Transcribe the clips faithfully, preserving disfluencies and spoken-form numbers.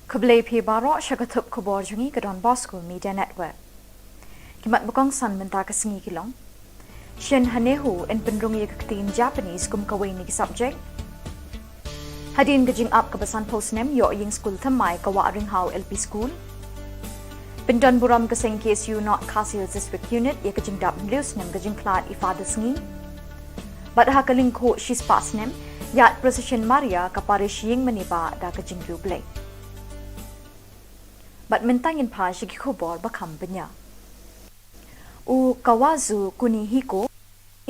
Khublei phi baroh sha ka thup khubor jong ngi ka Don Bosco Media Network. Ki mat ba kongsan mynta ka sngi ki long: Shen ha NEHU yn pynrung ïa ka ktien Japanese kum kawei na ki subject. Hadien ka jingap kaba sanphew snem ïoh ïing skul thymmai ka Wahringhaw L P School. Pyndon burom ka seng K S U North Khasi Hills District Unit ïa ka jingdap hynriew snem ka jingkhlad i Father Sngi. Bad ha ka lyngkhuh shispah snem ïaid procession Maria ka parish ïing Mani ba da ka jingkyrkhu Blei. Bad mynta ngin phai sha ki khubor ba kham bniah. U Kawazu Kunihiko,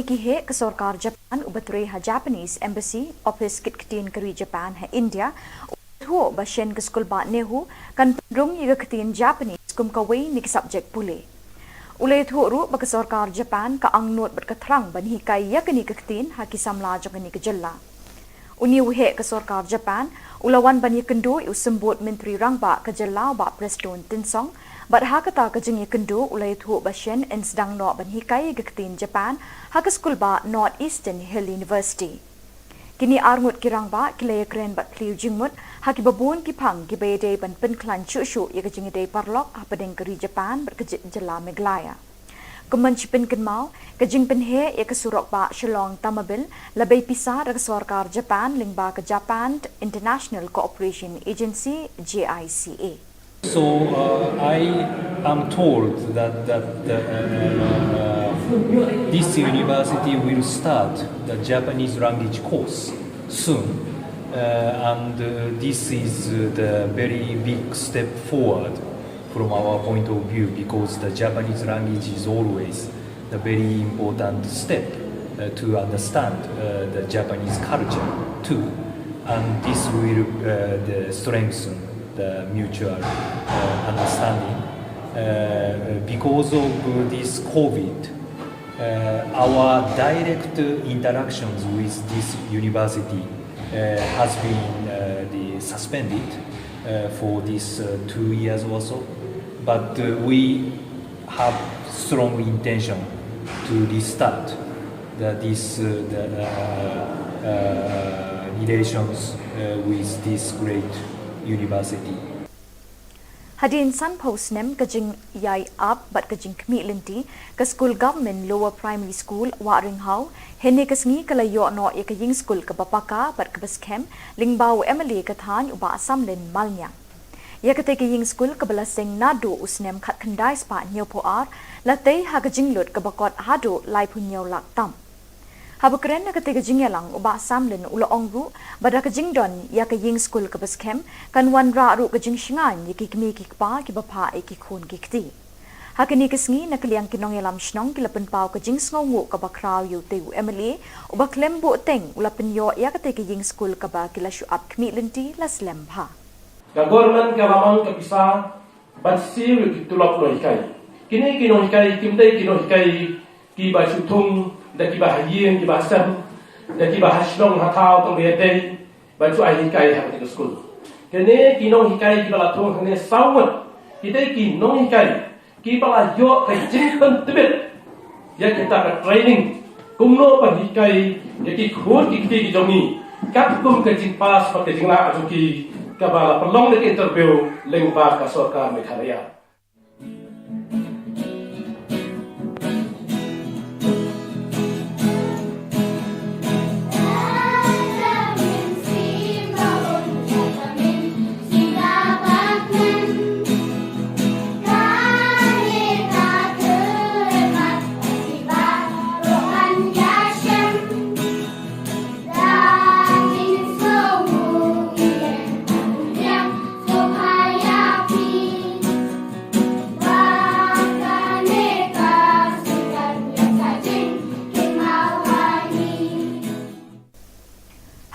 ki heh ka sorkar Japan uba trei ha Japanese Embassy, ophis kit ktien ka ri Japan ha India, u la ïathuh ba shen ka skulbah NEHU kan pynrung ïa ka ktien Japanese kum kawei na ki subject pule. U la ïathuh ruh ba ka sorkar Japan ka angnud bad ka thrang ban hikai ïa kane ka ktien ha ki samla jong kane ka jylla. Une u heh ka sorkar Japan u la wan ban ïakynduh ïa u symbud Myntri Rangbah ka jylla u Bah Prestone Tynsong, bad ha kata ka jingïakynduh u la ïathuh ba shen yn sdang noh ban hikai ïa ka ktien Japan ha ka skulbah North Eastern Hill University. Kine arngut ki rangbah ki la ïakren bad plie jingmut ha kiba bun ki phang kiba ïadei ban pynkhlaiñ shuh shuh ïa ka jingïadei paralok hapdeng ka ri Japan bad ka ji-, jylla Meghalaya. Kum ban shu pynkynmaw, ka jingpynheh ïa ka surok bah Shillong Tamabil la bei pisa da ka sorkar Japan lyngba ka Japan International Cooperation Agency, J I C A. So, uh, I am told that, that the, uh, this university will start the Japanese language course soon, uh, and, uh, this is, uh, the very big step forward from our point of view, because the Japanese language is always the very important step, uh, to understand, uh, the Japanese culture too, and this will, uh, the strengthen the mutual, uh, understanding. Uh, because of this COVID, uh, our direct interactions with this university, uh, has been, uh, the suspended, uh, for these, uh, two years or so. But, uh, we have strong intention to restart the, this, uh, the, uh, uh, relations, uh, with this great university. Hadien sanphew snem ka jingïai ap bad ka jingkhmih lynti, ka skul Government Lower Primary School Wahringhaw hynne ka sngi ka la ïoh noh ïa ka ïing skul kaba paka bad kaba skhem lyngba u M L A ka thaiñ u Bah Samlin Malniang. Ïa katei ka ïing skul kaba la seng naduh u snem khatkhyndai spah hynñiewphew ar la tei ha ka jinglut kaba kot haduh laiphew hynñiew lak tam. Haba kren ha katei ka jingïalang u Bah Samlin u la ong ruh ba da ka jingdon ïa ka ïing skul kaba skhem kan wanrah ruh ka jingshngaiñ ïa ki kmie ki kpa kiba phah ïa ki khun ki kti. Ha kane ka sngi na ka liang ki nongïalam shnong ki la pynpaw ka jingsngewnguh kaba khraw ïa utei u M L A uba khlem buh teng u la pynïoh ïa katei ka ïing skul kaba ki la shu ap khmih lynti la slem bha. Ka government ka la mang ka pisa ban siew ïa ki tulop nonghikai. Kine ki nonghikai kim dei ki nonghikai kiba shu thung da kiba ha ïing kiba ha sem, da kiba ha shnong ha thaw tang ba ïadei ban shu ai hikai ha kane ka skul. Kine ki nonghikai kiba la thung hangne saw ngut ki dei ki nonghikai kiba la ïoh ka jingpyntbit ïa kita ka training kumno ban hikai ïa ki khun ki kti ki jong ngi katkum ka jingpass bad ka jinglah jong ki kaba la pynlong da ka interview lyngba ka sorkar Meghalaya.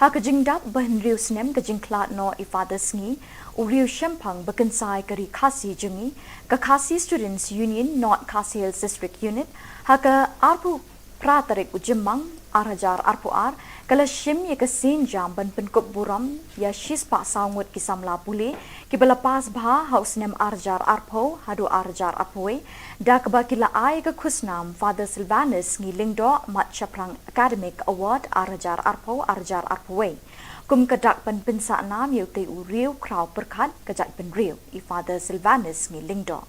Ha ka jingdap ba hynriew snem ka jingkhlad noh i Father Sngi, u riew shemphang ba kynsai ka ri Khasi jong ngi, ka Khasi Students Union North Khasi Hills District Unit, ha ka arphew phra tarik u Jymmang, ar hajar arphew ar, ka la shim ïa ka sienjam ban pynkup burom ïa shispah saw ngut ki samla pule kiba la pass bha ha u snem ar hajar arphew haduh ar hajar arphew wei, da kaba ki la ai ka khusnam Father Silvanus Sngi Lyngdoh Mat Shaphrang Academic Award ar hajar arphew ar hajar arphew wei. Kum ka dak ban pynsah nam ïa utei u riew khraw pyrkhat ka jaitbynriew, i Father Silvanus Ngi Lyngdoh.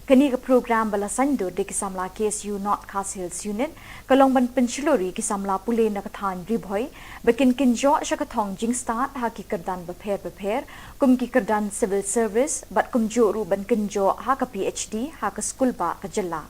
Kane ka program ba la saiñdur da ki samla K S U North Khasi Hills Unit ka long ban pynshlur ïa ki samla pule na ka thaiñ Ri Bhoi ba kin kynjoh sha ka thong jingstad ha ki kyrdan bapher bapher, kum ki kyrdan civil service bad kumjuh ruh ban kynjoh ha ka P H D ha ka skulbah ka jylla.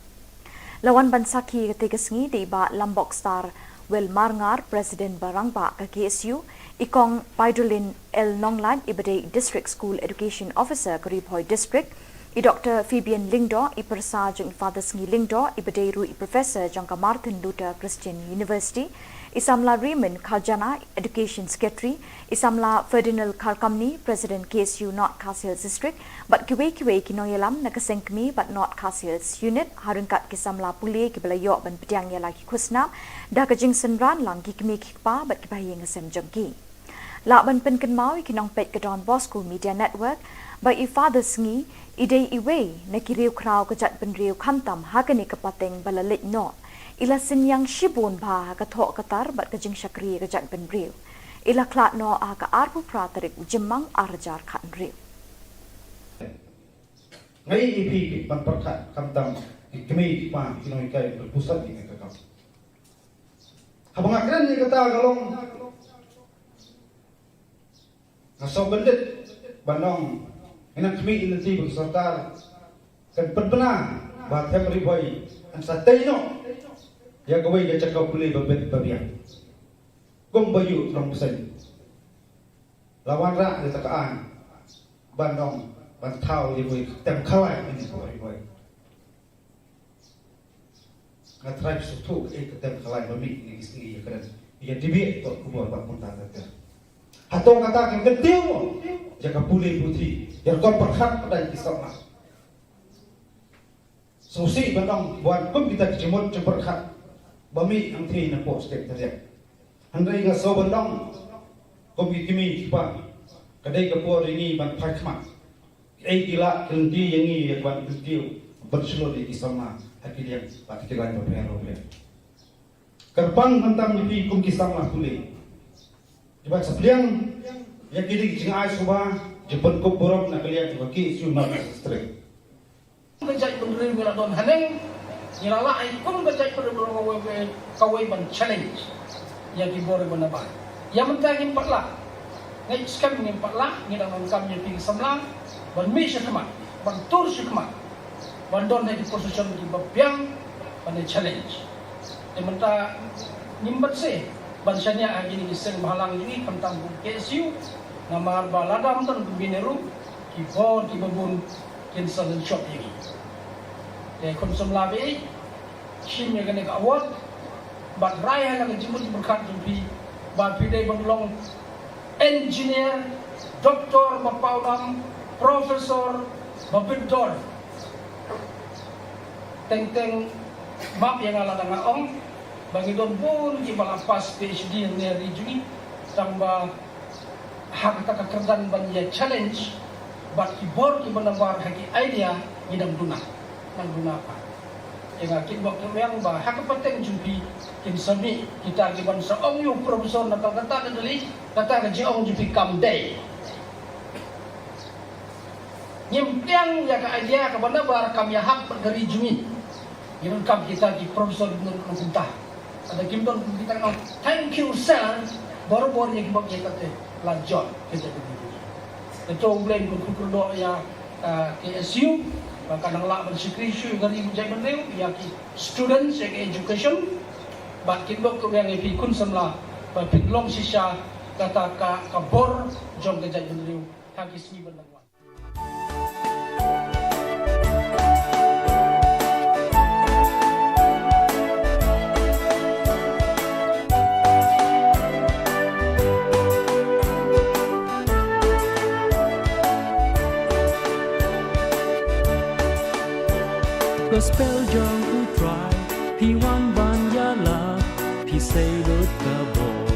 La wan ban sakhi ïa katei ka sngi da i Bah Lambokstar Wel Marngar, President ba rangbah ka K S U, i Kong Paidolin L Nonglait, iba dei District School Education Officer ka Ri Bhoi District, i Doctor Fabian Lyngdoh, i pyrsa jong i Father Sngi Lyngdoh, iba dei ruh i Professor jong ka Martin Luther Christian University, i samla Raymond Kharjana, Education Secretary, i samla Ferdinand Kharkamni, President K S U North Khasi Hills District, bad kiwei kiwei ki nongïalam na ka seng kmie bad North Khasi Hills Unit, ha ryngkat ki samla pule kiba la ïoh ban pdiang ïa la ki khusnam da ka jingsynran lang ki kmie ki kpa bad ki bahaïing hasem jong ki. Lah ban pynkynmaw ïa ki nongpeit ka Don Bosco Media Network ba i Father Sngi i dei iwei na ki riew khraw ka jaitbynriew khamtam ha kane ka pateng ba la leit noh. I la synñiang shibun bha ha ka thoh ka tar bad ka jingshakri ka jaitbynriew. I la khlad noh ha ka arphew phra tarik u Jymmang ar hajar khathynriew. Nga ïohi ïa phi ban pyrkhat khamtam ki kmie ki kpa ki nonghikai ba pynpusat ïa ka kam. Haba nga kren ïa kata ka long nga sngewbha ban ong, ïa nang khmih ïa lynti ba ka sorkar kan pynbna ba them Ri Bhoi kan sa tei noh ïa kawei ka jaka pule ba bit ba biang. Kum ba ïoh trong bseiñ la wanrah ïa ka aiñ ban ong ban thaw ïa kawei ka tem khalai ïa ka Ri Bhoi. Nga trai sngewthuh kaei ka tem khalai ba mih ïa ki sngi ïa kren ïa dibih to khubor ba kumta ter ter. Hato kata ka kyntiew ïa ka pule puthi ïa ka pyrkhat pdeng ki samla. Sngewsih ban ong ban kum kita ki jingmut jingpyrkhat ba mih hangthie napoh state Darrep. Hynrei nga sngewbha ban ong kum ki kmie ki kpa ka dei ka por ïa ngi ban phai khmat. Kiei ki lah ki lynti ïa ngi ïa ban kyntiew ban shlur ïa ki samla ha ki liang bad ki lai bapher bapher. Kyrpang khamtam ïa phi kum ki samla pule. Kiba sa pliang ïa kine ki jingai suba, jingpynkup burom na ka liang jong ka K S U North District. Ka jaitbynriew ngi la don haneng, ngi la lah ai kum ka jaitbynriew kawei, kawei ban challenge ïa ki bor ba nabar. Ïa mynta ngim pat lah. Ngi skhem ngim pat lah, ngi dang donkam ïa phi ki samla ban mih sha khmat, ban tur sha khmat, ban don ha ki position kiba biang ban challenge. Te mynta ngim pat seh ban shaniah ha kine ki seng bhalang jong ngi khamtam kum K S U, namar ba lada ym don kum kine ruh ki bor kiba bun kin sa lynshop ïa ngi. Te khun samla ba ïeit, shim ïa kane ka award bad rai ha la ka jingmut jingpyrkhat jong phi ba phi dei ban long engineer, doctor ba paw dam, professor ba bit dor. Teng teng map ïa nga lada nga ong ba ngi don bun kiba la pass P H D hangne ha ri jong ngi, tang ba ha kata ka kyrdan ban ïa challenge bad ki bor kiba nabar ha ki idea ngi dang duna, nang duna pat. Te nga kitbok tyrwa ba ha ka pateng jong phi kin sa mih kita kiban sa ong ïa u professor na Kolkata, na Delhi, kata ka jingong jong phi kam dei. Ngim pdiang ïa ka idea kaba nabar kam ïahap bad ka ri jong ngi. Ngi donkam kita ki professor ba nang kumta. Lada kim don kum kita, thank you sir. Barabor ïa kiba ïa kata la jot kita ki. Te to U Blei un kyrkhu kyrdoh ïa, ah, K S U ba ka nang lah ban shakri shuh ïa ka ri bad jaitbynriew, ïa ki students, ïa ka education. Bad kitbok tyrwa ïa phi khun samla ba phin long shisha kata ka, ka bor jong ka jaitbynriew ha ki sngi ban nang wan. Gospel jong U Trai, phi wan ban ïalap, phi sei lut ka bor,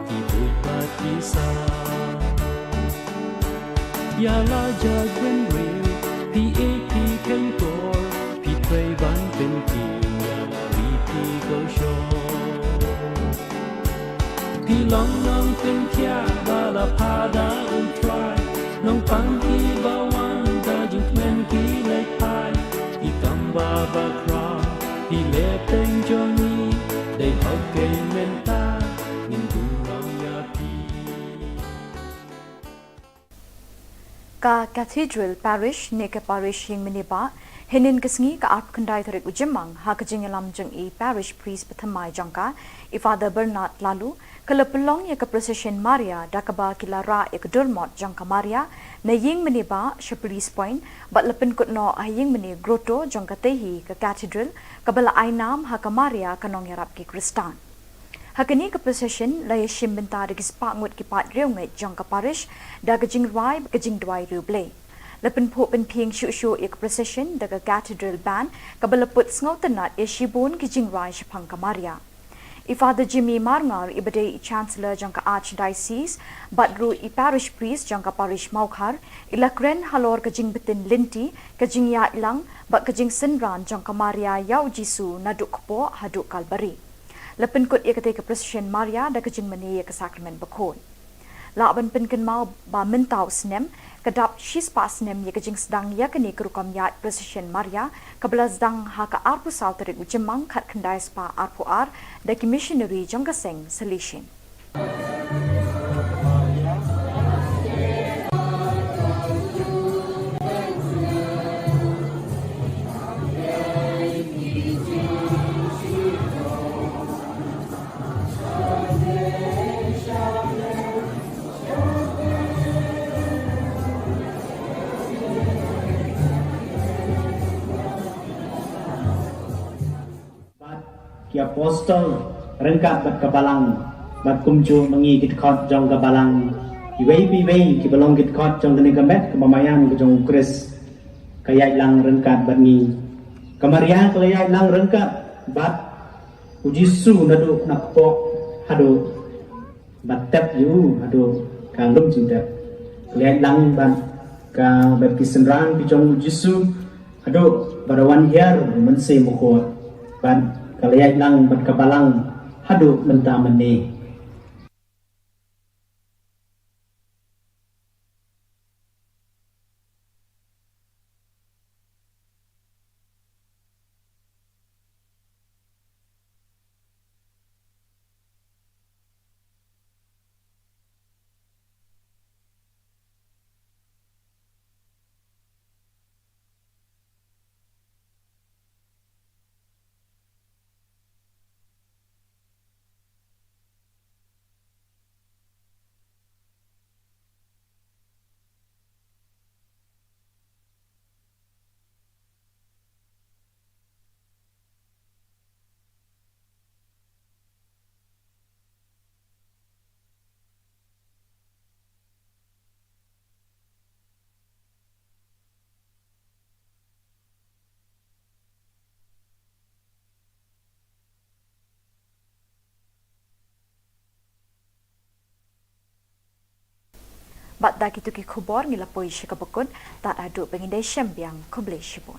phi buit bad phi sah. Ïa la jaitbynriew, phi ïeit phi kheiñkor, phi trei ban pynkiew ïa la ri phi koshor. Ki long nongpynkhiah ba la phah da U Trai, nongpang kiba wan da jingkmen ki leit phai. Ki kam ba bakhraw, ki leh teng jong ngi, dei hok keiñ mynta, ngin burom ïa phi. Ka Cathedral Parish ne ka Parish Ïingmane Bah, hynnin ka sngi ka arphew khyndai tarik u Jymmang, ha ka jingïalam jong i Parish Priest bathymmai jong ka, i Father Bernard Laloo, ka la pynlong ïa ka procession Maria da kaba ki la rah ïa ka durmot jong ka Maria na Ïingmane Bah sha Police Point, bad la pynkut noh ha Ïingmane Grotto jong katei hi ka Cathedral, kaba la ai nam ha ka Maria ka nongïarap ki Khristan. Ha kane ka procession la ïashim bynta da ki spah ngut ki paid riewngeit jong ka parish da ka jingrwai bad ka jingduwai riewblei. La pynphuh pynphieng shuh shuh ïa ka procession da ka Cathedral Band, kaba la put sngewtynnad ïa shibun ki jingrwai shaphang ka Maria. I Father Jimmy Marngar, iba dei i Chancellor jong ka Archdiocese bad ruh i Parish Priest jong ka Parish Mawkhar, i la kren halor ka jingbtin lynti, ka jingïaid lang bad ka jingsynran jong ka Maria ïa u Jisu naduh kpoh haduh Kalbari. La pynkut ïa katei ka procession Maria da ka jingmane ïa ka Sakramen Bakhuid. Lah ban pynkynmaw ba mynta u snem, ka dap shispah snem ïa ka jingsdang ïa kane ka rukom ïaid procession Maria, kaba la sdang ha ka arphew saw tarik u Jymmang khatkhyndai spah arphew ar da ki missionary jong ka seng Salesian. Bad ki apostol ryngkat bad ka balang, bad kumjuh ma ngi ki dkhot jong ka balang, iwei pa iwei kiba long ki dkhot jong kane ka met kaba maïan ka jong u Khrist, ka ïaid lang ryngkat bad ngi. Ka Maria ka la ïaid lang ryngkat bad u Jisu naduh na kpoh haduh ba tep ïa u haduh ka lum jingtep. Ka la ïaid lang bad ka, bad ki synran ki jong u Jisu haduh ba da wan hiar u Mynsiem Bakhuid. Bad ka la ïaid lang bad ka balang haduh mynta mynne. Bad da kito ki khubor ngi la poi sha kaba kut, tad haduh ba ngin da shem biang, khublei shibun.